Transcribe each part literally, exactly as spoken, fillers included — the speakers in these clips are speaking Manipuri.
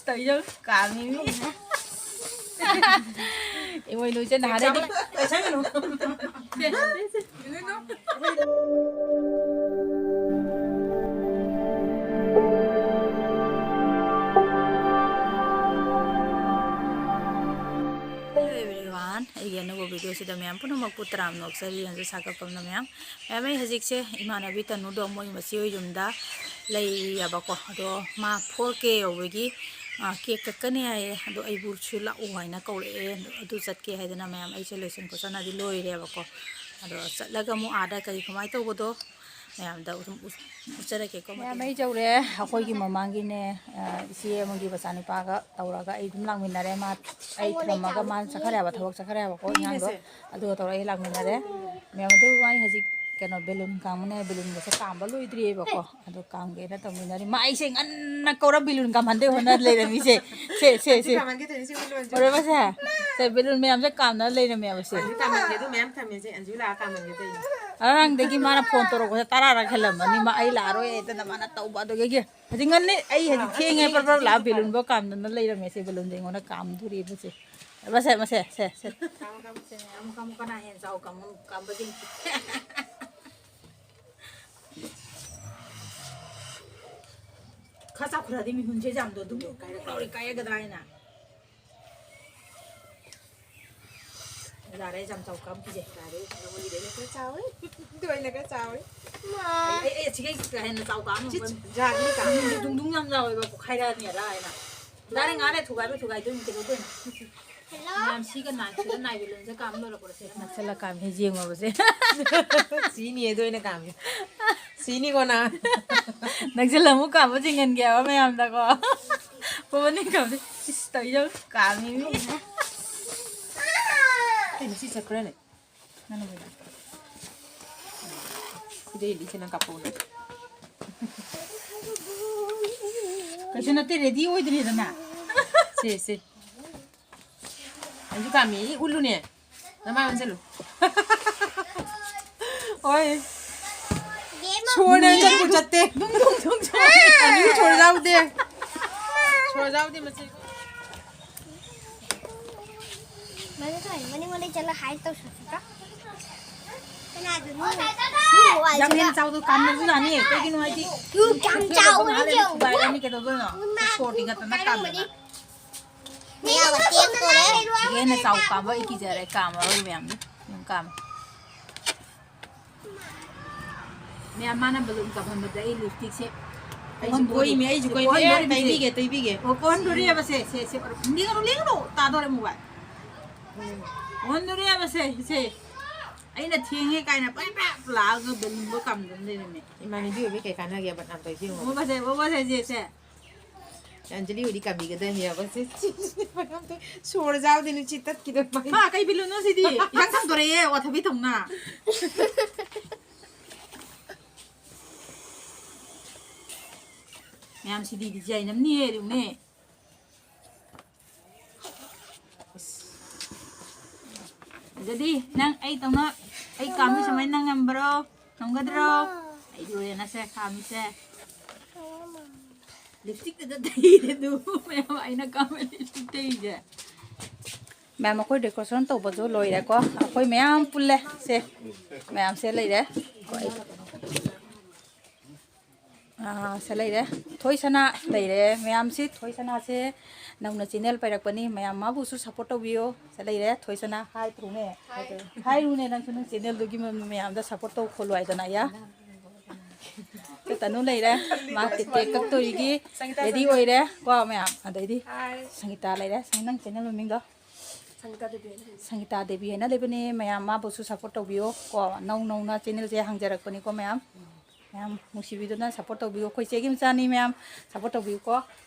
ꯇꯧꯔꯤꯗꯣ ꯀꯥꯝꯃꯤ ꯃꯤ꯫ ꯏꯃꯣꯏꯅꯨꯁꯦ ꯅꯍꯥꯟꯗꯩꯗꯤ Hello everyone, ꯑꯩꯒꯤ ꯑꯅꯧꯕ video ꯁꯤꯗ ꯃꯌꯥꯝ ꯄꯨꯝꯅꯃꯛꯄꯨ ꯇꯔꯥꯝꯅ ꯑꯣꯛꯆꯔꯤ꯫ ꯍꯧꯖꯤꯛ ꯁꯥꯒꯠꯐꯝꯅ ꯃꯌꯥꯝ ꯃꯌꯥꯝ ꯑꯩ ꯍꯧꯖꯤꯛꯁꯦ ꯏꯃꯥꯟꯅꯕꯤ ꯇꯅꯨꯗꯣ ꯃꯣꯏ ꯃꯆꯦ ꯍꯣꯏ ꯌꯨꯝꯗ ꯂꯩꯌꯦꯕꯀꯣ꯫ ꯑꯗꯣ ꯃꯥ four K ꯌꯧꯕꯒꯤ, ꯑ, cake ꯀꯛꯀꯅꯤ ꯍꯥꯏꯌꯦ꯫ ꯑꯗꯣ ꯑꯩꯕꯨꯁꯨ ꯂꯥꯛꯑꯣ ꯍꯥꯏꯅ ꯀꯧꯔꯛꯑꯦ꯫ ꯑꯗꯨ ꯆꯠꯀꯦ ꯍꯥꯏꯗꯅ ꯃꯌꯥꯝ ꯑꯩꯁꯦ ꯂꯣꯏꯁꯟ ꯈꯣꯠꯆꯟꯅꯗꯤ ꯂꯣꯏꯔꯦꯕꯀꯣ꯫ ꯑꯗꯣ ꯆꯠꯂꯒ ꯑꯃꯨꯛ ꯑꯥꯗ ꯀꯔꯤ ꯀꯃꯥꯏꯅ ꯇꯧꯕꯗꯣ ꯃꯌꯥꯝꯗ ꯑꯗꯨꯝ ꯎꯠ-, ꯎꯠꯆꯔꯛꯀꯦꯀꯣ꯫ ꯃꯌꯥꯝ ꯃꯇꯦꯛ ꯑꯩ ꯌꯧꯔꯦ꯫ ꯑꯩꯈꯣꯏꯒꯤ ꯃꯃꯥꯡꯒꯤꯅꯦ, ꯑ, ꯏꯆꯦ ꯑꯃꯒꯤ ꯃꯆꯥꯅꯨꯄꯥꯒ ꯇꯧꯔꯒ ꯑꯩ ꯑꯗꯨꯝ ꯂꯥꯛꯃꯤꯟꯅꯔꯦ꯫ ꯃꯥ ꯑꯩ ꯊꯝꯃꯒ ꯃꯥ ꯆꯠꯈ꯭ꯔꯦ ꯍꯥꯏꯕ, ꯊꯕꯛ ꯆꯠꯈ꯭ꯔꯦ ꯍꯥꯏꯕꯀꯣ ꯑꯉꯥꯡꯗꯣ꯫ ꯃꯤꯅꯦꯁꯦ꯫ ꯑꯗꯨꯒ ꯇꯧꯔꯒ ꯑꯩ ꯂꯥꯛꯃꯤꯟꯅꯔꯦ꯫ ꯃꯌꯥꯝ ꯑꯗꯨ ꯑꯩ ꯍꯧꯖꯤꯛ ꯀꯩꯅꯣ balloon ꯀꯥꯝꯕꯅꯦ, balloonꯒꯁꯦ ꯀꯥꯝꯕ ꯂꯣꯏꯗ꯭ꯔꯤꯑꯕꯀꯣ꯫ ꯑꯗꯣ ꯀꯥꯝꯒꯦꯅ ꯇꯧꯃꯤꯟꯅꯔꯤ꯫ ꯃꯥ ꯑꯩꯁꯦ ꯉꯟꯅ ꯀꯧꯔ balloon ꯀꯥꯝꯍꯟꯗꯣꯏ ꯍꯣꯠꯅ ꯂꯩꯔꯝꯃꯤꯁꯦ꯫ ꯁꯦ, ꯁꯦ, ꯁꯦ꯫ ꯀꯥꯃꯟꯒꯦ ꯇꯧꯔꯤꯅꯦ ꯁꯤ ꯎꯠꯂꯣ, ꯑꯟꯖꯨ꯫ ꯎꯔꯕꯁꯦ? ꯁꯦ, balloon ꯃꯌꯥꯝꯁꯦ ꯀꯥꯝꯅ ꯂꯩꯔꯝꯃꯦꯕ ꯁꯦ꯫ ꯑꯟꯖꯨ ꯀꯥꯃꯟꯒꯦ ꯑꯗꯨ ꯃꯌꯥꯝ ꯊꯝꯃꯤꯁꯦ, ꯑꯟꯖꯨ ꯂꯥꯛꯑ ꯀꯥꯃꯟꯒꯦ ꯇꯧꯔꯤꯅꯦ꯫ ꯑꯉꯥꯡꯗꯒꯤ ꯃꯥꯅ phone ꯇꯧꯔꯛꯄꯁꯦ ꯇꯔꯥꯔꯛ ꯍꯦꯜꯂꯝꯃꯅꯤ꯫ ꯃꯥ ꯑꯩ ꯂꯥꯛꯑꯔꯣꯏ ꯍꯥꯏꯗꯅ ꯃꯥꯅ ꯇꯧꯕ ꯑꯗꯨꯗꯒꯤ꯫ ꯍꯧꯖꯤꯛ ꯉꯟꯅꯤ, ꯑꯩ ꯍꯧꯖꯤꯛ ꯊꯦꯡꯉꯦ, ꯄ꯭ꯔꯞ ꯄ꯭ꯔꯞ ꯂꯥꯛꯑ balloonꯐꯧ ꯀꯥꯝꯗꯅ ꯂꯩꯔꯝꯃꯦ ꯁꯦ꯫ Balloonꯁꯦ ꯑꯩꯉꯣꯟꯗ ꯀꯥꯝꯗꯣꯔꯤꯕꯁꯦ꯫ ꯃꯁꯦ, ꯃꯁꯦ, ꯁꯦ, ꯁꯦ꯫ ꯀꯥꯝꯃꯨ, ꯀꯥꯝꯃꯨ, ꯁꯦ, ꯑꯃꯨꯛ ꯀꯥꯝꯃꯨ, ꯀꯅꯥ ꯍꯦꯟꯅ ꯆꯥꯎ ꯀꯥꯝꯃꯨ, ꯀꯥꯝꯕꯁꯤꯡꯁꯦ꯫ ꯈꯔ ꯆꯥꯎꯈꯠꯂꯛꯑꯗꯤ ꯃꯤꯍꯨꯟꯁꯦ ꯌꯥꯝꯗꯣ ꯑꯗꯨꯝ ꯀꯥꯏꯔꯛꯀꯗ꯭ꯔꯥ ꯍꯥꯏꯅ꯫ ꯌꯥꯔꯦ, ꯌꯥꯝ ꯆꯥꯎ ꯀꯥꯝꯈꯤꯁꯦ꯫ ꯌꯥꯔꯦ, ꯅꯉꯣꯟꯒꯤꯗꯩꯅ ꯈꯔ ꯆꯥꯎꯔꯦ꯫ ꯑꯗꯨ ꯑꯩꯅ ꯈꯔ ꯆꯥꯎꯔꯦ꯫ ꯑꯩ, ꯑꯩ, ꯑꯁꯤꯒꯩ ꯀꯥ ꯍꯦꯟꯅ ꯆꯥꯎ ꯀꯥꯝꯃꯨ꯫ ꯆꯤꯠ, ꯌꯥꯒꯅꯤ ꯀꯥꯝꯃꯨ꯫ ꯗꯨꯡ ꯗꯨꯡ ꯌꯥꯝ ꯂꯥꯎꯋꯦꯕ, ꯄꯣꯛꯈꯥꯏꯔꯛꯑꯅꯤ ꯑꯗꯥ ꯍꯥꯏꯅ꯫ ꯌꯥꯔꯦ, ꯉꯥꯏꯔꯦ, ꯊꯨꯒꯥꯏꯕ ꯊꯨꯒꯥꯏꯗꯣꯏꯅꯤ, ꯀꯩꯗꯧꯗꯣꯏꯅꯣ? ꯍꯜꯂꯣ꯫ ꯃꯌꯥꯝ ꯁꯤꯒ ꯅꯥꯏ, ꯁꯤꯒ ꯅꯥꯏ balloonꯁꯦ ꯀꯥꯝ ꯂꯣꯏꯔꯛꯄꯗ ꯁꯤꯒ ꯅꯥꯏ꯫ ꯅꯛꯁꯜꯂ ꯀꯥꯝꯃꯤ, ꯌꯦꯡꯉꯣꯕꯁꯦ꯫ ꯁꯤꯅꯤ ꯑꯗꯨ ꯑꯩꯅ ꯀꯥꯝꯃꯤ꯫ ꯁꯤꯅꯤꯀꯣ ꯅꯪ꯫ ꯅꯛꯁꯜꯂ ꯑꯃꯨꯛ ꯀꯥꯝꯕ ꯆꯤꯡꯍꯟꯒꯦ ꯍꯥꯏꯕ ꯃꯌꯥꯝꯗꯀꯣ꯫ ꯄꯣꯕꯅꯤ ꯀꯥꯝꯃꯤ꯫ ꯏꯁ, ꯇꯧꯏꯗꯣ ꯀꯥꯝꯃꯤ ꯃꯤ꯫ ꯀꯩꯅꯣ ꯁꯤ ꯆꯠꯈ꯭ꯔꯅꯦ? ꯅꯪꯅ ꯀꯩꯅꯣ? ꯁꯤꯗꯩ ꯏꯂꯤꯁꯦ ꯅꯪ ꯀꯥꯞꯄꯛꯎꯅꯦ꯫ ꯀꯩꯁꯨ ꯅꯠꯇꯦ, ready ꯑꯣꯏꯗ꯭ꯔꯤꯗꯅ꯫ ꯁꯦ, ꯁꯦ꯫ ꯑꯩꯁꯨ ꯀꯥꯝꯃꯤ, ꯏ ꯎꯠꯂꯨꯅꯦ꯫ ꯅꯃꯥꯏ ꯑꯣꯟꯁꯤꯜꯂꯨ꯫ ꯍꯣꯏ꯫ ꯁꯣꯔꯅ ꯆꯠꯄꯨ ꯆꯠꯇꯦ꯫ ꯗꯨꯡ ꯗꯨꯡ ꯗꯨꯡ ꯁꯣꯔ꯫ ꯑꯅꯤ ꯁꯣꯔ ꯌꯥꯎꯗꯦ꯫ ꯆꯥꯎꯗꯤ ꯃꯁꯤ꯫ ꯃꯅꯤꯡ ꯊꯣꯏ, ꯃꯅꯤꯡꯉꯣꯟꯗꯩ ꯆꯠꯂ ꯍꯥꯏ ꯇꯧꯁꯤꯀꯣ꯫ ꯀꯅꯥꯗꯅꯣ? ꯌꯥꯝ ꯆꯥꯎꯗꯣ ꯀꯥꯝꯅꯕꯁꯨ ꯌꯥꯅꯤ꯫ ꯀꯩꯒꯤꯅꯣ ꯍꯥꯏꯗꯤ ꯌꯥꯝ ꯆꯥꯎꯕꯅꯤ ꯆꯦ꯫ ꯊꯨꯒꯥꯏꯔꯅꯤ ꯀꯩꯗꯧꯗꯣꯏꯅꯣ? ꯁꯣꯔꯗꯤ ꯉꯥꯛꯇꯅ ꯀꯥꯝꯗꯅ꯫ ꯃꯌꯥꯝ ꯇꯦꯛꯇꯣꯔꯦ꯫ ꯍꯦꯟꯅ ꯆꯥꯎ ꯀꯥꯝꯕ ꯑꯩ ꯀꯤꯖꯔꯦ꯫ ꯀꯥꯝꯃꯔꯣꯏ ꯃꯌꯥꯝꯗꯤ꯫ ꯌꯥꯝ ꯀꯥꯝꯃꯦ꯫ ꯃꯌꯥꯝ ꯃꯥꯅ ꯕꯂꯨꯟ ꯀꯥꯝꯍꯟꯕꯗ ꯑꯩ ꯂꯤꯞꯁꯇꯤꯛꯁꯦ ꯑꯩꯁꯨ ꯀꯣꯏꯃꯤ, ꯑꯩꯁꯨ ꯀꯣꯏꯃꯤ꯫ ꯇꯩꯕꯤꯒꯦ, ꯇꯩꯕꯤꯒꯦ꯫ ꯑꯣ, ꯀꯣꯟꯗꯣꯔꯤꯑꯕꯁꯦ, ꯁꯦ, ꯁꯦ, ꯂꯦꯡꯒꯅꯨ, ꯂꯦꯡꯒꯅꯨ, ꯇꯥꯗꯣꯔꯦ ꯃꯣꯕꯥꯏꯜ꯫ ꯀꯣꯟꯗꯣꯔꯤꯑꯕꯁꯦ, ꯁꯦ꯫ ꯑꯩꯅ ꯊꯦꯡꯉꯦ ꯀꯥꯏꯅ ꯄ꯭ꯔꯞ ꯄ꯭ꯔꯞ ꯂꯥꯛꯑꯒ ꯕꯦꯂꯨꯟꯗꯣ ꯀꯥꯝꯗꯅ ꯂꯩꯔꯝꯃꯦ꯫ ꯏꯃꯥꯟꯅꯕꯤ ꯑꯣꯏꯕꯩ ꯀꯩ ꯀꯥꯟꯅꯒꯦ ꯕꯗꯅꯥꯝ ꯇꯧꯔꯤꯁꯦ ꯌꯦꯡꯉꯣ꯫ ꯎꯕꯁꯦ, ꯎꯕꯁꯦ, ꯁꯦ, ꯁꯦ꯫ ꯑꯟꯖꯂꯤ ꯍꯣꯏꯗꯤ ꯀꯥꯕꯤꯒꯗꯕꯅꯦꯕ꯫ ꯁꯦ, ꯁꯦ, ꯁꯦ, ꯁꯣꯔ ꯆꯥꯕꯗꯤ ꯅꯨꯡꯁꯤꯠ ꯇꯠꯈꯤꯗꯕ꯫ ꯃꯥ ꯀꯩ ꯕꯦꯂꯨꯟꯅꯣ ꯁꯤꯗꯤ? ꯏꯁꯥꯡ ꯁꯥꯡꯗꯣꯔꯛꯑꯦ, ꯋꯥꯊꯕꯤ ꯊꯧꯅ꯫ ꯃꯌꯥꯝ ꯁꯤꯗꯤ ꯗꯤꯖꯥꯏꯟ ꯑꯃꯅꯤꯍꯦ, ꯑꯗꯨꯅꯦ꯫ ꯑꯗꯨꯗꯤ ꯅꯪ ꯑꯩ ꯇꯧꯅ, ꯑꯩ ꯀꯥꯝꯃꯤ ꯁꯨꯃꯥꯏꯅ ꯅꯪ ꯉꯝꯕ꯭ꯔꯣ? ꯉꯝꯒꯗ꯭ꯔꯣ? ꯑꯩ ꯂꯣꯏꯔꯦꯅꯁꯦ ꯀꯥꯝꯃꯤꯁꯦ꯫ ꯂꯤꯞꯁꯇꯤꯛꯇꯗ ꯇꯩꯔꯦ ꯑꯗꯨ ꯃꯌꯥꯝ ꯑꯩꯅ ꯀꯥꯝꯃ ꯂꯤꯞꯁꯇꯤꯛ ꯇꯩꯔꯤꯁꯦ꯫ ꯃꯌꯥꯝ ꯑꯩꯈꯣꯏ ꯗꯦꯀꯣꯔꯦꯁꯟ ꯇꯧꯕꯁꯨ ꯂꯣꯏꯔꯦꯀꯣ꯫ ꯑꯩꯈꯣꯏ ꯃꯌꯥꯝ ꯄꯨꯜꯂꯦ꯫ ꯁꯦ ꯃꯌꯥꯝꯁꯦ ꯂꯩꯔꯦ꯫ ꯑꯥ, ꯁꯦ ꯂꯩꯔꯦ꯫ ꯊꯣꯏ ꯁꯅꯥ ꯂꯩꯔꯦ ꯃꯌꯥꯝꯁꯤ꯫ ꯊꯣꯏ ꯁꯅꯥꯁꯦ ꯅꯧꯅ ꯆꯦꯅꯦꯜ ꯄꯥꯏꯔꯛꯄꯅꯤ꯫ ꯃꯌꯥꯝ ꯃꯥꯕꯨꯁꯨ ꯁꯞꯄꯣꯔꯠ ꯇꯧꯕꯤꯌꯣ꯫ ꯁꯦ ꯂꯩꯔꯦ꯫ ꯊꯣꯏ ꯁꯅꯥ ꯍꯥꯏꯔꯨꯅꯦ꯫ ꯍꯥꯏꯔꯨꯅꯦ ꯅꯪꯁꯨ ꯅꯪ ꯆꯦꯅꯦꯜꯗꯨꯒꯤ ꯃ-, ꯃꯌꯥꯝꯗ ꯁꯞꯄꯣꯔꯠ ꯇꯧ ꯈꯣꯠꯂꯨ ꯍꯥꯏꯗꯅ, ꯌꯥ? ꯁꯦ ꯇꯅꯨ ꯂꯩꯔꯦ꯫ ꯃꯥ ꯇꯤꯛꯀꯦꯠ ꯀꯛꯇꯣꯔꯤꯒꯤ ꯔꯦꯗꯤ ꯑꯣꯏꯔꯦ ꯀꯣ ꯃꯌꯥꯝ꯫ ꯑꯗꯩꯗꯤ ꯁꯪꯒꯤꯇꯥ ꯂꯩꯔꯦ꯫ ꯁꯪ-, ꯅꯪ ꯆꯦꯅꯦꯜ ꯃꯃꯤꯡꯗꯣ? ꯁꯪꯒꯤꯇꯥ ꯗꯦꯕꯤ ꯍꯥꯏꯅ ꯂꯩꯕꯅꯦ꯫ ꯃꯌꯥꯝ ꯃꯥꯕꯨꯁꯨ ꯁꯞꯄꯣꯔꯠ ꯇꯧꯕꯤꯌꯣ ꯀꯣ꯫ ꯅꯧ ꯅꯧꯅ ꯆꯦꯅꯦꯜꯁꯦ ꯍꯥꯡꯖꯔꯛꯄꯅꯤꯀꯣ ꯃꯌꯥꯝ꯫ ꯃꯌꯥꯝ ꯅꯨꯡꯁꯤꯕꯤꯗꯨꯅ ꯁꯞꯄꯣꯔꯠ ꯇꯧꯕꯤꯌꯨ꯫ ꯑꯩꯈꯣꯏ ꯆꯦꯒꯤ ꯃꯆꯥꯅꯤ ꯃꯌꯥꯝ, ꯁꯞꯄꯣꯔꯠ ꯇꯧꯕꯤꯌꯨꯀꯣ꯫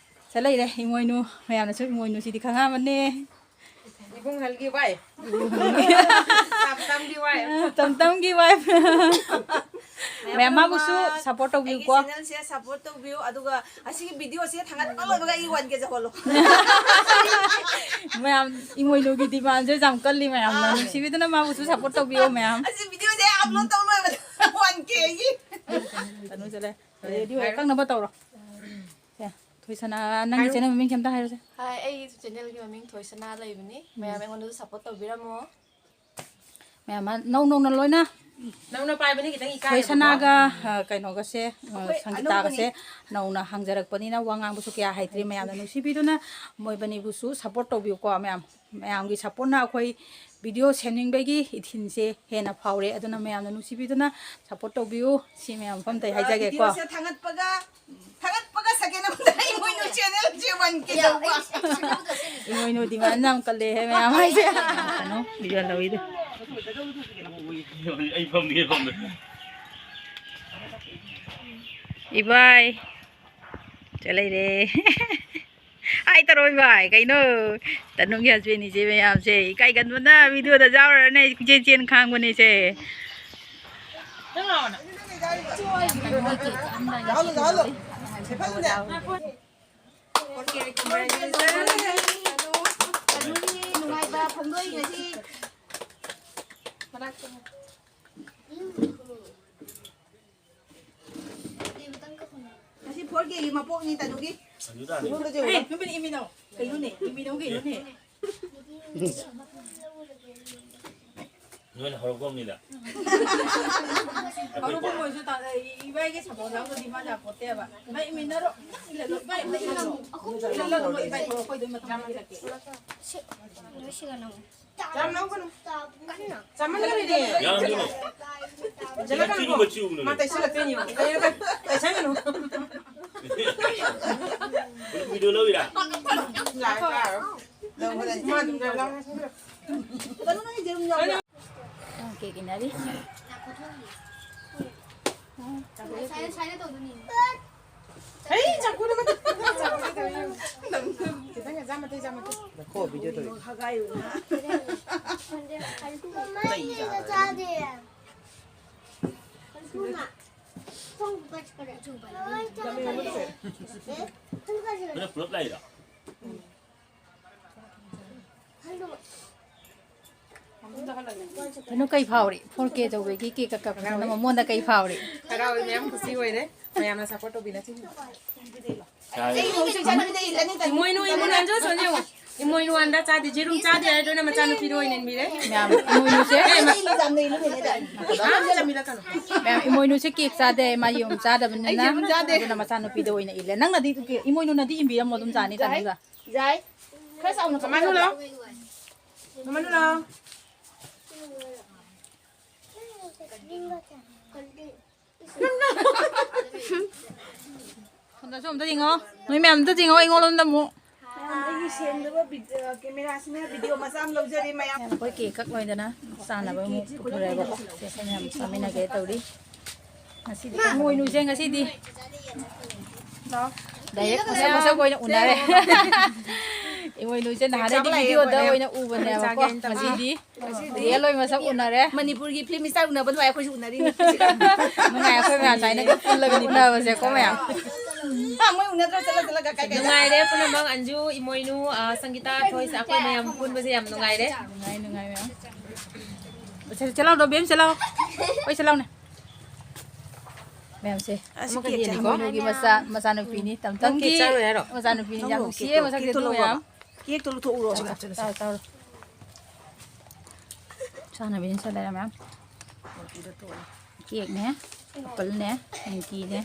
ꯁꯦ ꯂꯩꯔꯦ ꯏꯃꯣꯏꯅꯨ꯫ ꯃꯌꯥꯝꯅꯁꯨ ꯏꯃꯣꯏꯅꯨꯁꯤꯗꯤ ꯈꯪꯉꯝꯃꯅꯤ꯫ ꯏꯕꯨꯡ ꯍꯜꯒꯤ ꯋꯥꯏ꯫ ꯇꯝ ꯇꯝꯒꯤ ꯋꯥꯏ꯫ ꯇꯝ ꯇꯝꯒꯤ ꯋꯥꯏꯐ꯫ ꯃꯌꯥꯝ ꯃꯥꯕꯨꯁꯨ ꯁꯞꯄꯣꯔꯠ ꯑꯩꯒꯤ ꯇꯧꯕꯤꯌꯨꯀꯣ꯫ ꯆꯦꯅꯦꯜꯁꯦ ꯁꯞꯄꯣꯔꯠ ꯇꯧꯕꯤꯌꯨ꯫ ꯑꯗꯨꯒ ꯑꯁꯤꯒꯤ ꯚꯤꯗꯤꯑꯣꯁꯦ ꯊꯥꯒꯠꯄ ꯂꯣꯏꯕꯒ ꯑꯩꯒꯤ ꯋꯥꯟ ꯀꯦ ꯆꯠꯍꯣꯜꯂꯣ꯫ ꯃꯌꯥꯝ ꯏꯃꯣꯏꯅꯨꯒꯤ ꯗꯤꯃꯥꯟꯁꯦ ꯌꯥꯝ ꯀꯜꯂꯤ ꯃꯌꯥꯝꯅ꯫ ꯅꯨꯡꯁꯤꯕꯤꯗꯨꯅ ꯃꯥꯕꯨꯁꯨ ꯁꯞꯄꯣꯔꯠ ꯇꯧꯕꯤꯌꯣ ꯃꯌꯥꯝ꯫ ꯑꯁꯤ ꯚꯤꯗꯤꯑꯣꯁꯦ ꯑꯞꯂꯣꯗ ꯇꯧ ꯂꯣꯏꯕꯗ ꯋꯥꯟ ꯀꯦꯒꯤ꯫ ꯇꯅꯨ ꯆꯠꯂꯦ꯫ ꯔꯦꯗꯤ ꯑꯣꯏꯔꯦ꯫ ꯀꯛꯅꯕ ꯇꯧꯔꯣ꯫ ꯁꯦ꯫ ꯁꯅꯥ, ꯅꯪꯒꯤ ꯍꯥꯏꯔꯣ꯫ Channel ꯃꯃꯤꯡ ꯈꯤꯇꯪ ꯍꯥꯏꯔꯣꯁꯦ꯫ Hi, ꯑꯩꯒꯤ channelꯒꯤ ꯃꯃꯤꯡ ꯊꯣꯏꯁꯅꯥ ꯂꯩꯕꯅꯤ꯫ ꯃꯌꯥꯝ ꯑꯩꯉꯣꯟꯗꯁꯨ support ꯇꯧꯕꯤꯔꯝꯃꯣ꯫ ꯃꯌꯥꯝ ꯅꯧ ꯅꯧꯅ ꯂꯣꯏꯅ ꯅꯧꯅ ꯄꯥꯏꯕꯅꯤ ꯈꯤꯇꯪ ꯏꯀꯥꯏꯌꯦꯕꯀꯣ꯫ ꯊꯣꯏꯁꯅꯥꯒ, ꯑ, ꯀꯩꯅꯣꯒꯁꯦ, ꯑ, ꯑꯩꯈꯣꯏ ꯁꯪꯒꯤꯇꯥꯒꯁꯦ ꯑꯅꯧꯕꯅꯤ꯫ ꯅꯧꯅ ꯍꯥꯡꯖꯔꯛꯄꯅꯤꯅ ꯋꯥ ꯉꯥꯡꯕꯁꯨ ꯀꯌꯥ ꯍꯩꯇ꯭ꯔꯤ꯫ ꯃꯌꯥꯝꯅ ꯅꯨꯡꯁꯤꯕꯤꯗꯨꯅ ꯃꯣꯏꯕꯅꯤꯕꯨꯁꯨ support ꯇꯧꯕꯤꯌꯨꯀꯣ ꯃꯌꯥꯝ꯫ ꯃꯌꯥꯝꯒꯤ supportꯅ ꯑꯩꯈꯣꯏ video ꯁꯦꯝꯅꯤꯡꯕꯒꯤ ꯏꯊꯤꯜꯁꯦ ꯍꯦꯟꯅ ꯐꯥꯎꯔꯦ꯫ ꯑꯗꯨꯅ ꯃꯌꯥꯝꯅ ꯅꯨꯡꯁꯤꯕꯤꯗꯨꯅ support ꯇꯧꯕꯤꯌꯨ꯫ ꯁꯤ ꯃꯌꯥꯝ ꯃꯐꯝꯗ ꯑꯩ ꯍꯥꯏꯖꯒꯦꯀꯣ꯫ Videoꯁꯦ ꯊꯥꯒꯠꯄꯒ, ꯊꯥꯒꯠꯄꯒ second ꯑꯃꯗ ꯏꯃꯣꯏꯅꯨ channelꯁꯦ one K ꯌꯧꯕ꯫ ꯏꯃꯣꯏꯅꯨ demand ꯌꯥꯝ ꯀꯜꯂꯦꯍꯦ ꯃꯌꯥꯝ ꯍꯥꯏꯁꯦ꯫ ꯀꯩꯅꯣ, video ꯂꯧꯏꯗꯣ꯫ ꯑꯩ ꯐꯝꯒꯦ, ꯐꯝꯒꯦ꯫ ꯏꯕꯥꯏ꯫ ꯆꯠꯂꯩꯔꯦ꯫ ꯍꯥꯏ ꯇꯧꯔꯣ ꯏꯕꯥꯏ, ꯀꯩꯅꯣ? ꯇꯅꯨꯒꯤ husbandꯅꯤꯁꯦ ꯃꯌꯥꯝꯁꯦ꯫ ꯏꯀꯥꯏꯒꯟꯕꯅ videoꯗ ꯌꯥꯎꯔꯔꯅꯦ, ꯀꯣꯏꯆꯦꯟ ꯆꯦꯟ ꯈꯥꯡꯕꯅꯤꯁꯦ꯫ ꯌꯥꯍꯜꯂꯨ, ꯌꯥꯍꯜꯂꯨ꯫ ꯇꯅꯨꯒꯤ ꯅꯨꯡꯉꯥꯏꯕ ꯐꯣꯡꯗꯣꯛꯏ ꯉꯁꯤ꯫ ꯉꯁꯤ four Kꯒꯤ ꯃꯄꯣꯛꯅꯤ ꯇꯅꯨꯒꯤ꯫ ꯑꯗꯨꯗ ꯅꯉꯣꯟꯗꯁꯨ ꯑꯦ, ꯅꯨꯄꯤꯅ ꯏꯃꯤꯅꯧ꯫ ꯀꯩꯅꯣꯅꯦ? ꯏꯃꯤꯅꯧ ꯀꯩꯅꯣꯅꯦ? ꯅꯣꯏꯅ ꯍꯧꯔꯛꯐꯝꯅꯤꯗ꯫ ꯍꯧꯔꯛꯐꯝ ꯑꯣꯏꯁꯨ ꯇꯥ-, ꯏꯕꯥꯏꯒꯤ support ꯌꯥꯎꯗ꯭ꯔꯗꯤ ꯃꯥ ꯂꯥꯛꯄꯣꯠꯇꯦꯕ꯫ ꯏꯕꯥꯏ ꯏꯃꯤꯟꯅꯔꯣ꯫ ꯏꯜꯍꯜꯂꯣ, ꯏꯕꯥꯏ ꯑꯝꯇ ꯏꯜꯍꯜꯂꯣ꯫ ꯏꯜꯍꯜꯂꯣ, ꯏꯕꯥꯏ ꯊꯣꯛꯂꯛꯄꯩꯗꯣ ꯃꯇꯝ ꯍꯥꯏꯕꯤꯔꯛꯀꯦ꯫ ꯆꯥꯝ ꯂꯧꯒꯅꯨ꯫ ꯆꯥꯝꯃꯟꯒꯅꯨꯅꯦ꯫ ꯌꯥꯝꯗꯨꯅ꯫ ꯍꯦꯟꯖꯜꯂꯛꯀꯅꯨꯀꯣ꯫ ꯃꯥ ꯇꯩꯁꯜꯂꯛꯇꯣꯏꯅꯦ ꯌꯦꯡꯉꯣ꯫ ꯀꯩꯅꯣ ꯇꯩ-, ꯇꯩꯁꯟꯒꯅꯨ꯫ Video ꯂꯧꯔꯤꯔꯥ? ꯂꯥꯛꯑꯦ, ꯂꯥꯛꯑꯦ꯫ ꯃꯥ ꯑꯗꯨꯝ ꯂꯥꯎ-, ꯂꯥꯎ-, ꯂꯥꯎ-, ꯀꯩꯅꯣ ꯅꯪ ꯌꯦꯔꯨꯝ ꯌꯥꯎꯕ꯭ꯔꯥ? ꯀꯦꯛ ꯏꯟꯅꯔꯤ꯫ ꯁꯥꯏꯅ, ꯁꯥꯏꯅ ꯇꯧꯗꯣꯏꯅꯤ꯫ ꯑꯩ ꯆꯥꯛꯀꯨꯗ ꯃꯇꯦꯛ ꯈꯤꯇꯪ ꯆꯥꯃꯇꯩ ꯇꯧꯔꯤ꯫ ꯈꯤꯇꯪ ꯆꯥꯃꯇꯩ ꯆꯥꯃꯇꯩ꯫ ꯃꯃꯥꯏꯁꯤꯗ ꯆꯥꯗꯦ꯫ ꯊꯨꯅ꯫ ꯊꯣꯡ ꯀꯠꯈꯔꯦ꯫ ꯂꯣꯏ ꯆꯥꯈ꯭ꯔꯦ꯫ ꯑꯦ? ꯊꯣꯡ ꯀꯠꯈꯔꯦ꯫ ꯅꯣꯏ ꯄꯨꯂꯞ ꯂꯥꯛꯏꯔꯣ? ꯍꯜꯂꯣ꯫ ꯀꯩꯅꯣ ꯀꯩ ꯐꯥꯎꯔꯤ? Four K ꯇꯧꯕꯒꯤ cake ꯀꯛꯄꯁꯤꯅ ꯍꯔꯥꯎꯋꯤ꯫ ꯃꯃꯣꯟꯗ ꯀꯩ ꯐꯥꯎꯔꯤ? ꯍꯔꯥꯎꯋꯤ, ꯃꯌꯥꯝ ꯈꯨꯁꯤ ꯑꯣꯏꯔꯦ꯫ ꯃꯌꯥꯝꯅ support ꯇꯧꯕꯤꯅ ꯁꯤ꯫ ꯏꯃꯣꯏꯅꯨ, ꯏꯃꯣꯏꯅꯨ, ꯑꯟꯖꯨ, ꯁꯣꯝꯗ ꯌꯦꯡꯉꯣ꯫ ꯏꯃꯣꯏꯅꯨ ꯑꯟꯗꯥ ꯆꯥꯗꯦ, ꯌꯦꯔꯨꯝ ꯆꯥꯗꯦ ꯍꯥꯏꯗꯨꯅ ꯃꯆꯥꯅꯨꯄꯤꯗ ꯑꯣꯏꯅ ꯏꯟꯕꯤꯔꯦ꯫ ꯃꯌꯥꯝ, ꯏꯃꯣꯏꯅꯨꯁꯦ, ꯑꯦ, ꯃ-, ꯑꯥ, ꯆꯥꯃꯤꯟꯅꯀꯅꯨ꯫ ꯃꯌꯥꯝ, ꯏꯃꯣꯏꯅꯨꯁꯦ ꯀꯦꯛ ꯆꯥꯗꯦ, ꯃꯥ ꯌꯦꯔꯨꯝ ꯆꯥꯗꯕꯅꯤꯅ, ꯑꯩ ꯌꯦꯔꯨꯝ ꯆꯥꯗꯦ꯫ ꯑꯗꯨꯅ ꯃꯆꯥꯅꯨꯄꯤꯗ ꯑꯣꯏꯅ ꯏꯜꯂꯦ꯫ ꯅꯪꯅꯗꯤ ꯀꯦꯛ, ꯏꯃꯣꯏꯅꯨꯅꯗꯤ ꯏꯟꯕꯤꯔꯝꯃꯣ ꯑꯗꯨꯝ ꯆꯥꯅꯤ, ꯆꯥꯅꯤꯒ꯫ ꯌꯥꯏ꯫ ꯈꯔ ꯆꯥꯎꯅ ꯃꯃꯥꯅꯨ ꯂꯥꯎ꯫ ꯃꯃꯥꯅꯨ ꯂꯥꯎ꯫ ꯁꯣꯝꯗꯁꯨ ꯑꯝꯇ ꯌꯦꯡꯉꯣ꯫ ꯅꯣꯏ ꯃꯌꯥꯝ ꯑꯝꯇ ꯌꯦꯡꯉꯣ, ꯑꯩꯉꯣꯟꯗ ꯑꯃꯨꯛ꯫ ꯃꯌꯥꯝ, ꯑꯩꯒꯤ ꯁꯦꯡꯗꯕ ꯚꯤꯗꯤꯑꯣ, ꯀꯦꯃꯦꯔꯥꯁꯤꯅ ꯚꯤꯗꯤꯑꯣ ꯃꯆꯥ ꯑꯃ ꯂꯧꯖꯔꯦ, ꯃꯌꯥꯝ꯫ ꯃꯌꯥꯝ, ꯑꯩꯈꯣꯏ ꯀꯦꯛ ꯀꯛ ꯂꯣꯏꯗꯅ ꯆꯥꯅꯕ ꯑꯃꯨꯛ ꯄꯨꯊꯣꯔꯛꯑꯦꯕꯀꯣ꯫ ꯁꯦ, ꯁꯦ, ꯃꯌꯥꯝ ꯆꯥꯃꯤꯟꯅꯒꯦ ꯇꯧꯔꯤ꯫ ꯉꯁꯤꯗꯤ ꯏꯃꯣꯏꯅꯨꯁꯦ ꯉꯁꯤꯗꯤ ꯂꯥꯎ꯫ ꯗꯥꯏꯔꯦꯛ ꯃꯁꯛ ꯃꯁꯛ ꯑꯣꯏꯅ ꯎꯅꯔꯦ꯫ ꯏꯃꯣꯏꯅꯨꯁꯦ ꯅꯍꯥꯟꯗꯩꯗꯤ ꯚꯤꯗꯤꯑꯣꯗ ꯑꯣꯏꯅ ꯎꯕꯅꯦꯕꯀꯣ꯫ ꯉꯁꯤꯗꯤ ꯔꯤꯌꯦꯜ ꯑꯣꯏ ꯃꯁꯛ ꯎꯅꯔꯦ꯫ ꯃꯅꯤꯄꯨꯔꯒꯤ ꯐꯤꯂꯝ ꯏꯁꯇꯥꯔ ꯎꯅꯕ ꯑꯗꯨꯃꯥꯏ ꯑꯩꯈꯣꯏꯁꯨ ꯎꯅꯔꯤꯅꯤ꯫ ꯅꯨꯡꯉꯥꯏ, ꯑꯩꯈꯣꯏ ꯃꯌꯥꯝ ꯁꯨꯃꯥꯏꯅꯒ ꯄꯨꯜꯂꯒ ꯎꯅꯕꯁꯦꯀꯣ ꯃꯌꯥꯝ꯫ ꯑꯥ, ꯃꯣꯏ ꯎꯅꯗ꯭ꯔꯣ? ꯆꯠꯂ ꯆꯠꯂꯒ ꯀꯥꯏ ꯀꯥꯏꯗ? ꯅꯨꯡꯉꯥꯏꯔꯦ ꯄꯨꯝꯅꯃꯛ, ꯑꯟꯖꯨ, ꯏꯃꯣꯏꯅꯨ, ꯑ, ꯁꯪꯒꯤꯇꯥ, ꯊꯣꯏꯁ, ꯑꯩꯈꯣꯏ ꯃꯌꯥꯝ ꯄꯨꯟꯕꯁꯦ ꯌꯥꯝ ꯅꯨꯡꯉꯥꯏꯔꯦ꯫ ꯅꯨꯡꯉꯥꯏ, ꯅꯨꯡꯉꯥꯏ ꯃꯌꯥꯝ꯫ ꯁꯦ, ꯁꯦ, ꯂꯥꯎꯗꯣ, ꯕꯦꯝ, ꯁꯦ ꯂꯥꯎ꯫ ꯍꯣꯏ, ꯁꯦ ꯂꯥꯎꯅꯦ꯫ ꯃꯌꯥꯝꯁꯦ꯫ ꯑꯁ, ꯑꯃꯈꯛ ꯀꯦꯛꯁꯦ ꯌꯦꯜꯂꯤꯀꯣ? ꯏꯃꯣꯏꯅꯨꯒꯤ ꯃꯆꯥ, ꯃꯆꯥꯅꯨꯄꯤꯅꯤ꯫ ꯇꯝ ꯅꯪ ꯀꯦꯛ ꯇꯝꯒꯤ ꯆꯥꯔꯣꯏ ꯍꯥꯏꯔꯣ? ꯃꯆꯥꯅꯨꯄꯤꯅꯤ꯫ ꯌꯥꯝ ꯅꯪ ꯅꯨꯡꯁꯤꯌꯦ ꯀꯦꯛꯇꯣ, ꯃꯁꯛꯁꯦ ꯀꯦꯛꯇꯣ ꯑꯗꯨ ꯂꯧꯔꯣ꯫ ꯃꯌꯥꯝ꯫ ꯀꯦꯛꯇꯣ ꯂꯧꯊꯣꯛꯎꯔꯣ꯫ ꯆꯥꯔꯣ, ꯆꯥꯔꯣ, ꯆꯥꯔꯣ꯫ ꯆꯥꯔꯣ, ꯆꯥꯔꯣ꯫ ꯆꯥꯅꯕꯤꯅꯤ ꯁꯦ ꯂꯩꯔꯦ ꯃꯌꯥꯝ꯫ ꯀꯦꯛꯅꯦ, ꯑꯦꯄꯜꯅꯦ, ꯅꯤꯝꯀꯤꯅꯦ,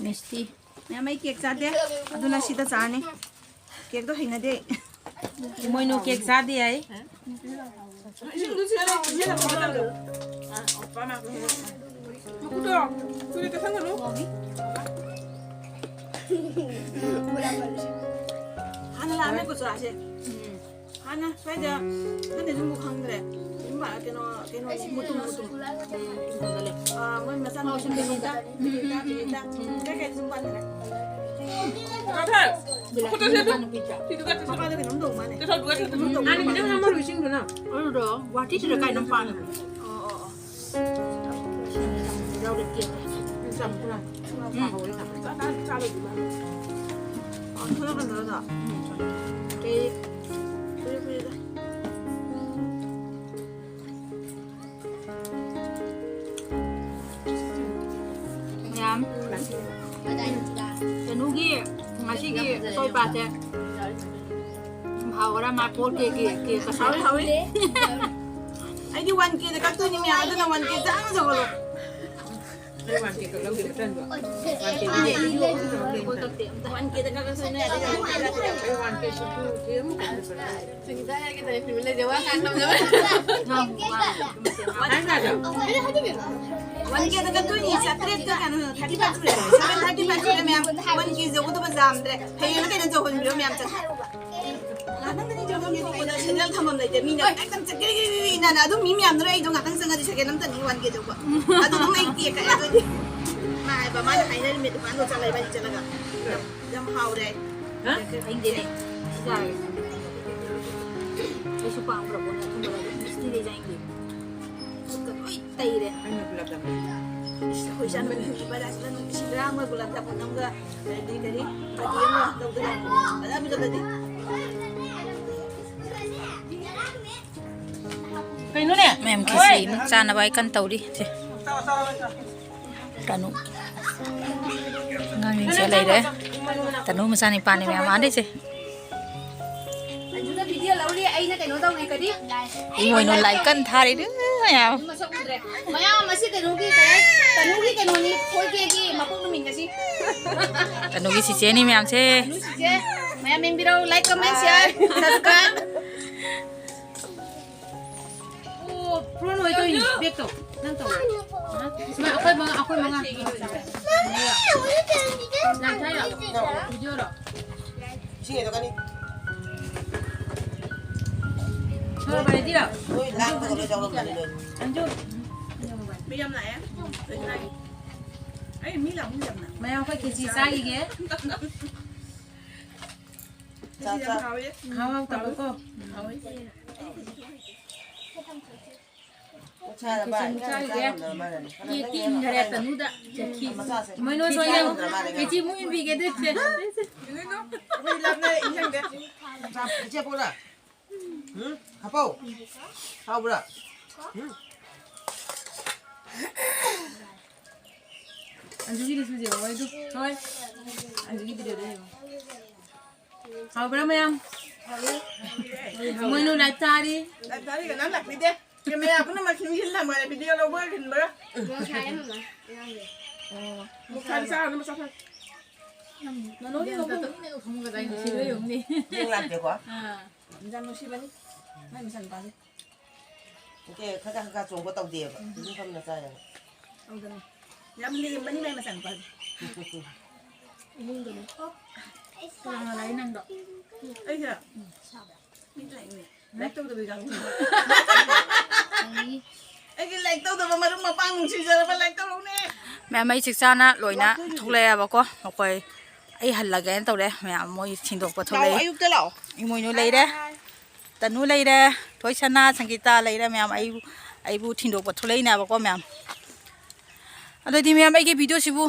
ꯃꯤꯁꯇꯤ꯫ ꯃꯌꯥꯝ ꯑꯩ ꯀꯦꯛ ꯆꯥꯗꯦ, ꯑꯗꯨꯅ ꯁꯤꯗ ꯆꯥꯔꯅꯤ꯫ ꯀꯦꯛꯇꯣ ꯍꯩꯅꯗꯦ꯫ ꯏꯃꯣꯏꯅꯨ ꯀꯦꯛ ꯆꯥꯗꯦ ꯍꯥꯏ꯫ ꯏꯁꯤꯡꯗꯨ ꯁꯤꯗ ꯂꯩ, ꯁꯤꯗ ꯂꯩ꯫ ꯃꯈꯨꯠꯇꯣ ꯁꯨꯔꯤ ꯇꯩꯁꯟꯒꯅꯨ꯫ ꯍꯥꯟꯅ ꯂꯥꯛꯑꯝꯃꯦ ꯀꯣꯆꯥꯁꯦ꯫ ꯍꯥꯟꯅ ꯁ꯭ꯋꯥꯏꯗ ꯈꯪꯗꯦ, ꯁꯨꯝꯕꯨ ꯈꯪꯗ꯭ꯔꯦ꯫ ꯁꯨꯝꯕ ꯀꯩꯅꯣ, ꯀꯩꯅꯣ, ꯃꯨꯇꯨꯝ, ꯃꯨꯇꯨꯝ꯫ ꯑꯥ, ꯃꯣꯏ ꯃꯆꯥꯅꯨꯄꯤ ꯕꯤꯅꯤꯇꯥ, ꯕꯤꯅꯤꯇꯥ, ꯕꯤꯅꯤꯇꯥ꯫ ꯀꯩ ꯀꯩ ꯁꯨꯝ ꯄꯥꯟꯗ꯭ꯔꯦ? ꯃꯈꯨꯠꯇ ꯁꯦꯠꯂꯨ꯫ ꯃꯄꯥꯗ ꯀꯩꯅꯣꯝ ꯇꯧ ꯃꯥꯅꯦ꯫ ꯀꯩꯅꯣꯝ ꯇꯧ ꯃꯥꯅꯦ꯫ ꯑꯗꯨꯗꯣ ꯋꯥꯇꯤꯁꯤꯗ ꯀꯥꯏꯅꯣꯝ ꯄꯥꯟꯕꯅꯦ꯫ ꯑꯣ, ꯑꯣ, ꯑꯣ꯫ ꯃꯌꯥꯝ, ꯀꯩꯅꯣꯒꯤ ꯉꯁꯤꯒꯤ ꯑꯁꯣꯏ ꯄꯥꯁꯦ ꯍꯥꯎꯔ ꯃꯥ ꯐꯣꯔ ꯀꯦꯒꯤ ꯀꯦꯛ ꯀꯁꯦ꯫ ꯍꯥꯎꯋꯤ, ꯍꯥꯎꯋꯤ꯫ ꯑꯩꯗꯤ ꯋꯥꯟ ꯀꯦꯗ ꯀꯛꯇꯣꯏꯅꯤ ꯃꯌꯥꯝ, ꯑꯗꯨꯅ ꯋꯥꯟ ꯀꯦ ꯆꯥꯡꯅ ꯆꯥꯎꯍꯜꯂꯣ꯫ ꯅꯣꯏ ꯋꯥꯟ ꯀꯦ ꯀꯛꯂꯝꯒꯦ ꯅꯠꯇ꯭ꯔꯣ? ꯋꯥꯟ ꯀꯦ ꯀꯛꯂꯝꯒꯦ꯫ ꯋꯥꯟ ꯀꯦꯗ ꯀꯛꯂꯁꯨ ꯅꯣꯏ ꯑꯗꯨ ꯌꯥꯝ ꯀꯦꯛ ꯀꯛꯂꯝꯒꯦ꯫ ꯑꯩ ꯋꯥꯟ ꯀꯦ ꯁꯨ ꯇꯨ ꯊ꯭ꯔꯤ ꯑꯃꯨꯛ ꯁꯨꯡꯖꯥ ꯌꯥꯒꯦ ꯇꯧꯔꯦ, ꯐꯤꯂꯝ ꯂꯩꯖꯕ ꯉꯥꯡ ꯉꯝꯖꯕ꯫ ꯍꯥꯏ ꯉꯥꯏꯈꯣ꯫ ꯋꯥꯟ ꯀꯦꯗ ꯀꯛꯇꯣꯏꯅꯤ, ꯆꯥꯇ꯭ꯔꯦꯠꯀ ꯀꯩꯅꯣ, ꯊꯥꯔꯇꯤ ꯐꯥꯏꯚ ꯁꯨꯔꯦ꯫ ꯁꯚꯦꯟ ꯊꯥꯔꯇꯤ ꯐꯥꯏꯚ ꯁꯨꯔꯦ ꯃꯌꯥꯝ꯫ ꯋꯥꯟ ꯀꯦ ꯌꯧꯒꯗꯕ ꯌꯥꯝꯗ꯭ꯔꯦ꯫ ꯍꯌꯦꯡ ꯀꯩꯅꯣ ꯌꯧꯍꯟꯕꯤꯔꯣ ꯃꯌꯥꯝ ꯆꯠ-, ꯉꯥꯛꯇꯪꯗꯅꯤ ꯌꯧꯍꯟꯒꯦ ꯇꯧꯕꯗ ꯁꯦꯟꯗꯜ ꯊꯝꯐꯝ ꯂꯩꯇꯦ꯫ ꯃꯤꯅ ꯉꯥꯛꯇꯪ ꯆꯠꯀꯦ ꯏꯅꯥꯅ ꯑꯗꯨꯝ ꯃꯤ ꯃꯌꯥꯝꯗꯨꯅ ꯑꯩꯗꯣ ꯉꯥꯛꯇꯪ ꯆꯪꯉꯗꯤ ꯁꯦꯀꯦꯟ ꯑꯝꯇꯅꯤ ꯋꯥꯟ ꯀꯦ ꯌꯧꯕ꯫ ꯑꯗꯨ ꯑꯗꯨꯝ ꯑꯩ ꯀꯦꯛ ꯀꯛꯑꯦ ꯑꯗꯨꯗꯤ꯫ ꯃꯥ ꯍꯥꯏꯕ, ꯃꯥꯅ ꯍꯥꯏꯅꯔꯝꯃꯦ ꯗꯨꯀꯥꯟꯗꯣ ꯆꯠꯂ ꯏꯕꯥꯅꯤ ꯆꯠꯂꯒ꯫ ꯌꯥꯝ, ꯌꯥꯝ ꯍꯥꯎꯔꯦ꯫ ꯍꯥ? ꯆꯥꯅꯤꯡꯗꯦꯅꯦ꯫ ꯁꯤ ꯆꯥꯔꯒꯦ꯫ ꯑꯩꯁꯨ ꯄꯥꯝꯈ꯭ꯔꯕꯣꯅꯦ ꯑꯊꯨꯝꯕ ꯂꯩꯔꯦ꯫ ꯃꯤꯁꯇꯤ ꯂꯩꯖꯥꯏ ꯌꯦꯡꯒꯦ꯫ ꯈꯨꯠꯀ ꯂꯣꯏ ꯇꯩꯔꯦ꯫ ꯑꯩꯅ ꯒꯨꯂꯥꯞ ꯖꯥꯃꯨꯟ꯫ ꯏꯁ, ꯑꯩꯈꯣꯏ ꯏꯆꯥꯅꯨꯄꯤ ꯕꯖꯥꯔꯁꯤꯗ ꯅꯨꯡꯁꯤꯗ꯭ꯔꯥ ꯑꯃ ꯒꯨꯂꯥꯞ ꯖꯥꯃꯨꯟ ꯑꯃꯒ, ꯑꯗꯩ ꯀꯔꯤ, ꯀꯔꯤ ꯑꯃ ꯂꯧꯗꯅ ꯐꯖ ꯐꯖꯕꯗꯤ꯫ ꯀꯩꯅꯣꯅꯦ? ꯃꯌꯥꯝ ꯈꯦꯆꯤ ꯑꯃꯨꯛ ꯆꯥꯅꯕ ꯑꯩ ꯀꯟꯅ ꯇꯧꯔꯤ꯫ ꯁꯦ꯫ ꯇꯅꯨ꯫ ꯑꯉꯥꯡꯁꯤꯡꯁꯦ ꯂꯩꯔꯦ꯫ ꯇꯅꯨ ꯃꯆꯥꯅꯤꯄꯥꯅꯤ ꯃꯌꯥꯝ ꯑꯥꯗꯩꯁꯦ꯫ ꯑꯟꯖꯨꯅ ꯚꯤꯗꯤꯑꯣ ꯂꯧꯔꯤ, ꯑꯩꯅ ꯀꯩꯅꯣ ꯇꯧꯔꯤ, ꯀꯔꯤ? ꯏꯃꯣꯏꯅꯨ ꯂꯥꯏ ꯀꯟꯅ ꯊꯥꯔꯤ꯫ ꯃꯌꯥꯝ꯫ ꯃꯁꯛ ꯎꯗ꯭ꯔꯦ꯫ ꯃꯌꯥꯝ ꯑꯁꯤ ꯀꯩꯅꯣꯒꯤ, ꯀꯩ ꯍꯥꯏ-, ꯇꯅꯨꯒꯤ ꯀꯩꯅꯣꯅꯤ, ꯐꯣꯔ ꯀꯦꯒꯤ ꯃꯄꯣꯛ ꯅꯨꯃꯤꯠ ꯉꯁꯤ꯫ ꯇꯅꯨꯒꯤ ꯆꯤꯆꯦꯅꯤ ꯃꯌꯥꯝꯁꯦ꯫ ꯇꯅꯨ ꯆꯤꯆꯦ, ꯃꯌꯥꯝ ꯌꯦꯡꯕꯤꯔꯣ, like, comment, share, subscribe꯫ ꯑꯣ, ꯐ꯭ꯔꯣꯟ ꯍꯣꯏ ꯇꯧꯔꯤꯅꯤ, ꯕꯦꯛ ꯇꯧ꯫ ꯅꯪ ꯇꯧ꯫ ꯍꯥ? ꯁꯨꯃꯥꯏ, ꯑꯩꯈꯣꯏ ꯃꯉꯥ, ꯑꯩꯈꯣꯏ ꯃꯉꯥ꯫ ꯂꯥꯏ ꯊꯥꯏꯔꯣ? ꯚꯤꯗꯤꯑꯣꯔꯣ? ꯏꯁꯤꯡ ꯍꯦꯟꯗꯣꯛꯀꯅꯤ꯫ ꯁꯣꯔ ꯕꯥꯔꯦꯗꯤꯔꯣ? ꯂꯣꯏ ꯂꯥꯡꯕꯒ ꯂꯣꯏ ꯌꯥꯎꯔꯝꯃꯅꯤ ꯂꯣꯏ꯫ ꯑꯟꯖꯨ꯫ ꯃꯤ ꯌꯥꯝ ꯂꯥꯛꯑꯦ꯫ ꯑꯩ ꯃꯤ ꯂꯥꯛ-, ꯃꯤ ꯌꯥꯝ ꯂꯥꯛꯑꯦ꯫ ꯃꯌꯥꯝ ꯑꯩꯈꯣꯏ ꯈꯦꯆꯤ ꯆꯥꯈꯤꯒꯦ꯫ ꯆꯥ, ꯆꯥ꯫ ꯍꯥꯎꯋꯦ꯫ ꯍꯥꯎ ꯍꯥꯎ ꯇꯧꯀꯣ꯫ ꯍꯥꯎꯋꯦ꯫ ꯆꯥꯔꯕ? ꯏꯟꯖꯥꯡ ꯆꯥ ꯉꯝꯗꯕ ꯃꯥꯜꯂꯦ꯫ ꯀꯦꯛ ꯇꯤꯡꯈꯔꯦ ꯇꯅꯨꯗ꯫ ꯃꯆꯥꯁꯦ꯫ ꯃꯣꯏ ꯅꯣꯏ ꯁꯣꯏ ꯌꯦꯡꯉꯣ꯫ ꯈꯦꯆꯤ ꯑꯃꯨꯛ ꯏꯟꯕꯤꯒꯦ ꯑꯗꯨꯗꯤ꯫ ꯑꯩꯈꯣꯏ ꯂꯥꯞꯅ ꯏꯟꯖꯥꯡꯗ꯫ ꯏꯆꯦ ꯄꯣꯛꯂ꯫ ꯎꯝ? ꯍꯥꯞꯄꯧ꯫ ꯍꯥꯎꯕ꯭ꯔꯥ? ꯎꯝ? ꯑꯗꯨꯒꯤꯗꯨꯁꯨ ꯌꯦꯡꯉꯣ ꯑꯩꯗꯣ꯫ ꯍꯣꯏ꯫ ꯑꯗꯨꯒꯤꯗꯨꯗ ꯌꯦꯡꯉꯣ꯫ ꯍꯥꯎꯕ꯭ꯔꯥ ꯃꯌꯥꯝ? ꯃꯣꯏꯅꯨ ꯂꯥꯏꯞ ꯊꯥꯔꯤ꯫ ꯂꯥꯏꯞ ꯊꯥꯔꯤ ꯀꯅꯥꯝ ꯂꯥꯛꯄꯤꯗꯦ꯫ ꯀꯦꯃꯦꯔꯥ ꯄꯨꯝꯅꯃꯛ ꯁꯤꯡꯖꯤꯜꯂꯝꯃꯣꯏ, ꯚꯤꯗꯤꯑꯣ ꯂꯧꯕ ꯍꯦꯟꯕ꯭ꯔꯥ? ꯃꯁꯥꯏ ꯑꯃ꯫ ꯑꯣ꯫ ꯃꯁꯥꯏ ꯆꯥꯔꯅꯨ, ꯃꯁꯥ ꯐꯔꯦ꯫ ꯅꯅꯣꯒꯤ ꯌꯥꯝ ꯅꯣꯛꯄ꯫ ꯇꯞꯅ ꯈꯨꯝꯃꯨ ꯀꯗꯥꯏ ꯅꯨꯡꯁꯤꯕ ꯌꯦꯡꯉꯨꯅꯦ꯫ ꯌꯦꯡ ꯂꯥꯛꯇꯦꯀꯣ? ꯑꯥ꯫ ꯌꯥꯝ ꯅꯨꯡꯁꯤꯕꯅꯤ꯫ ꯃꯥꯏ ꯃꯆꯥꯅꯨꯄꯥꯁꯦ꯫ ꯅꯠꯇꯦ, ꯈꯔ ꯈꯔ ꯆꯣꯡꯕ ꯇꯧꯗꯦꯕ꯫ ꯎꯝ꯫ ꯏꯁꯤꯡ ꯐꯝꯅ ꯆꯥꯏꯌꯦꯕ꯫ ꯇꯧꯗꯅ꯫ ꯌꯥꯝ ꯂꯦꯝꯕꯅꯤ ꯃꯥꯏ ꯃꯆꯥꯅꯨꯄꯥꯁꯦ꯫ ꯏꯃꯨꯡꯗꯅꯦ꯫ ꯀꯅꯥ ꯂꯥꯛꯏ ꯅꯪꯗꯣ? ꯑꯩꯁꯦ? ꯃꯤ ꯂꯥꯛꯏꯅꯦ꯫ ꯂꯥꯏꯛ ꯇꯧꯗꯕꯤ ꯀꯥꯡꯕꯨ꯫ ꯑꯩꯒꯤ ꯂꯥꯏꯛ ꯇꯧꯗꯕ ꯃꯔꯨꯞ ꯃꯄꯥꯡ ꯅꯨꯡꯁꯤꯖꯔꯕ ꯂꯥꯏꯛ ꯇꯧꯔꯛꯎꯅꯦ꯫ ꯃꯌꯥꯝ ꯑꯩ ꯆꯤꯛ ꯆꯥꯅ ꯂꯣꯏꯅ ꯊꯣꯛꯂꯛꯑꯦꯕꯀꯣ꯫ ꯑꯩꯈꯣꯏ ꯑꯩ ꯍꯜꯂꯒꯦꯅ ꯇꯧꯔꯦ꯫ ꯃꯌꯥꯝ ꯃꯣꯏ ꯊꯤꯟꯗꯣꯛꯄ ꯂꯥꯛꯑꯣ, ꯊꯣꯛꯂꯛꯑꯦ꯫ ꯑꯌꯨꯛꯇ ꯂꯥꯛꯑꯣ꯫ ꯏꯃꯣꯏꯅꯨ ꯂꯩꯔꯦ꯫ ꯇꯅꯨ ꯂꯩꯔꯦ꯫ ꯊꯣꯏꯁꯅꯥ, ꯁꯪꯒꯤꯇꯥ ꯂꯩꯔꯦ꯫ ꯃꯌꯥꯝ ꯑꯩꯕꯨ, ꯑꯩꯕꯨ ꯊꯤꯟꯗꯣꯛꯄ ꯊꯣꯛꯂꯛꯏꯅꯦꯕꯀꯣ ꯃꯌꯥꯝ꯫ ꯑꯗꯨꯗꯤ ꯃꯌꯥꯝ ꯑꯩꯒꯤ ꯚꯤꯗꯤꯑꯣꯁꯤꯕꯨ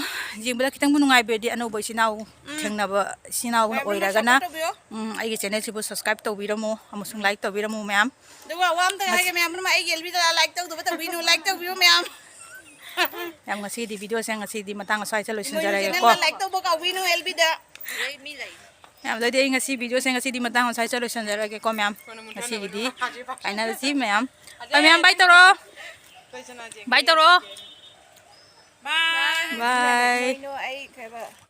ꯌꯦꯡꯕꯗ ꯈꯤꯇꯪꯕꯨ ꯅꯨꯡꯉꯥꯏꯕꯤꯔꯗꯤ ꯑꯅꯧꯕ ꯏꯆꯤꯟ ꯏꯅꯥꯎ ꯎꯝ꯫ ꯊꯦꯡꯅꯕ ꯏꯆꯤꯟ ꯏꯅꯥꯎ ꯃꯌꯥꯝ ꯑꯣꯏꯔꯒꯅ, ꯁꯞꯄꯣꯔꯠ ꯇꯧꯕꯤꯌꯣ꯫ ꯎꯝ, ꯑꯩꯒꯤ ꯆꯦꯅꯦꯜꯁꯤꯕꯨ ꯁꯕꯁꯀ꯭ꯔꯥꯏꯕ ꯇꯧꯕꯤꯔꯝꯃꯨ ꯑꯃꯁꯨꯡ ꯂꯥꯏꯛ ꯇꯧꯕꯤꯔꯝꯃꯨ ꯃꯌꯥꯝ꯫ ꯑꯗꯨꯒ ꯋꯥ ꯑꯝꯇ ꯉꯥꯏꯒꯦ ꯃꯌꯥꯝ ꯄꯨꯝꯅꯃꯛ, ꯑꯩꯒꯤ ꯑꯦꯜꯕꯤꯗ ꯂꯥꯏꯛ ꯇꯧꯗꯕ ꯇꯧꯕꯤꯅꯨ, ꯂꯥꯏꯛ ꯇꯧꯕꯤꯌꯨ ꯃꯌꯥꯝ꯫ ꯌꯥꯝ ꯉꯁꯤꯗꯤ ꯚꯤꯗꯤꯑꯣꯁꯦ ꯉꯁꯤꯗꯤ ꯃꯇꯥꯡ ꯑꯁ꯭ꯋꯥꯏꯗ ꯂꯣꯏꯁꯤꯟꯖꯔꯒꯦꯀꯣ꯫ ꯂꯥꯏꯛ ꯇꯧꯕ ꯀꯥꯎꯕꯤꯅꯨ ꯑꯦꯜꯕꯤꯗ꯫ ꯃꯌꯥꯝ ꯑꯗꯨꯗꯤ ꯑꯩ ꯉꯁꯤ ꯚꯤꯗꯤꯑꯣꯁꯦ ꯉꯁꯤꯗꯤ ꯃꯇꯥꯡ ꯑꯁ꯭ꯋꯥꯏꯗ ꯂꯣꯏꯁꯤꯟꯖꯔꯒꯦꯀꯣ ꯃꯌꯥꯝ꯫ ꯉꯁꯤꯒꯤꯗꯤ ꯀꯥꯏꯅꯔꯁꯤ ꯃꯌꯥꯝ꯫ ꯃꯌꯥꯝ ꯕꯥꯏ ꯇꯧꯔꯣ꯫ ꯕꯥꯏ ꯇꯧꯔꯣ꯫ ꯕꯥꯏ꯫ ꯕꯥꯏ꯫ ꯀꯩꯅꯣ ꯑꯩ ꯀꯩꯕ